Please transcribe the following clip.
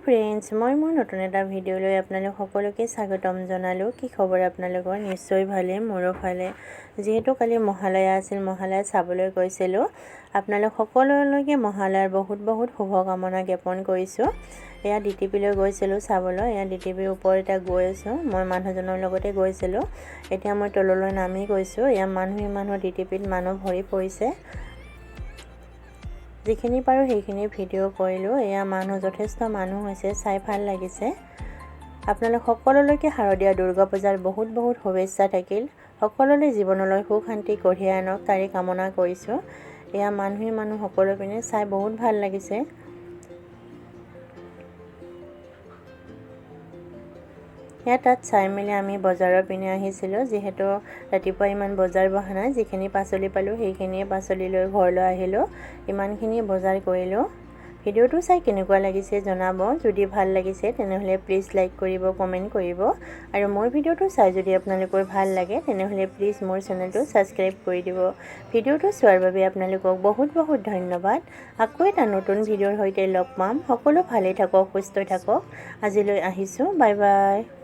Friends, মই মোৰ নতুন এটা ভিডিঅ' লৈ আপোনালোক সকলোকে স্বাগতম জনালোঁ। কি খবৰ আপোনালোকৰ? নিশ্চয় ভালে, মোৰো ভালে। যিহেতু কালি মহালয়া আছিল, মহালয়া চাবলৈ গৈছিলোঁ। আপোনালোক সকলোলৈকে মহালয়াৰ বহুত বহুত শুভকামনা জ্ঞাপন কৰিছোঁ। এয়া ডি টি পিলৈ গৈছিলোঁ চাবলৈ। এয়া ডি টি পিৰ ওপৰত এতিয়া গৈ আছোঁ। মই মানুহজনৰ লগতে গৈছিলোঁ। এতিয়া মই তললৈ নামি গৈছোঁ। এয়া মানুহে মানুহ, ডি টি পিত মানুহ ভৰি পৰিছে। যিখিনি পাৰোঁ সেইখিনি ভিডিঅ' কৰিলোঁ। এয়া মানুহ, যথেষ্ট মানুহ হৈছে, চাই ভাল লাগিছে। আপোনালোক সকলোলৈকে শাৰদীয় দুৰ্গা পূজাৰ বহুত বহুত শুভেচ্ছা থাকিল। সকলোলৈ জীৱনলৈ সুখ শান্তি কঢ়িয়াই আনক, তাৰে কামনা কৰিছোঁ। এয়া মানুহে মানুহ সকলো পিনে, চাই বহুত ভাল লাগিছে। ইয়াত তাত চাই মেলি আমি বজাৰৰ পিনে আহিছিলোঁ। যিহেতু ৰাতিপুৱা ইমান বজাৰ বহা নাই, যিখিনি পাচলি পালোঁ সেইখিনিয়ে পাচলি লৈ ঘৰলৈ আহিলোঁ। ইমানখিনি বজাৰ কৰিলোঁ। ভিডিঅ'টো চাই কেনেকুৱা লাগিছে জনাব। যদি ভাল লাগিছে, তেনেহ'লে প্লিজ লাইক কৰিব, কমেণ্ট কৰিব আৰু মোৰ ভিডিঅ'টো চাই যদি আপোনালোকৰ ভাল লাগে, তেনেহ'লে প্লিজ মোৰ চেনেলটো ছাবস্ক্ৰাইব কৰি দিব। ভিডিঅ'টো চোৱাৰ বাবে আপোনালোকক বহুত বহুত ধন্যবাদ। আকৌ এটা নতুন ভিডিঅ'ৰ সৈতে লগ পাম। সকলো ভালে থাকক, সুস্থ থাকক। আজিলৈ আহিছোঁ। Bye bye.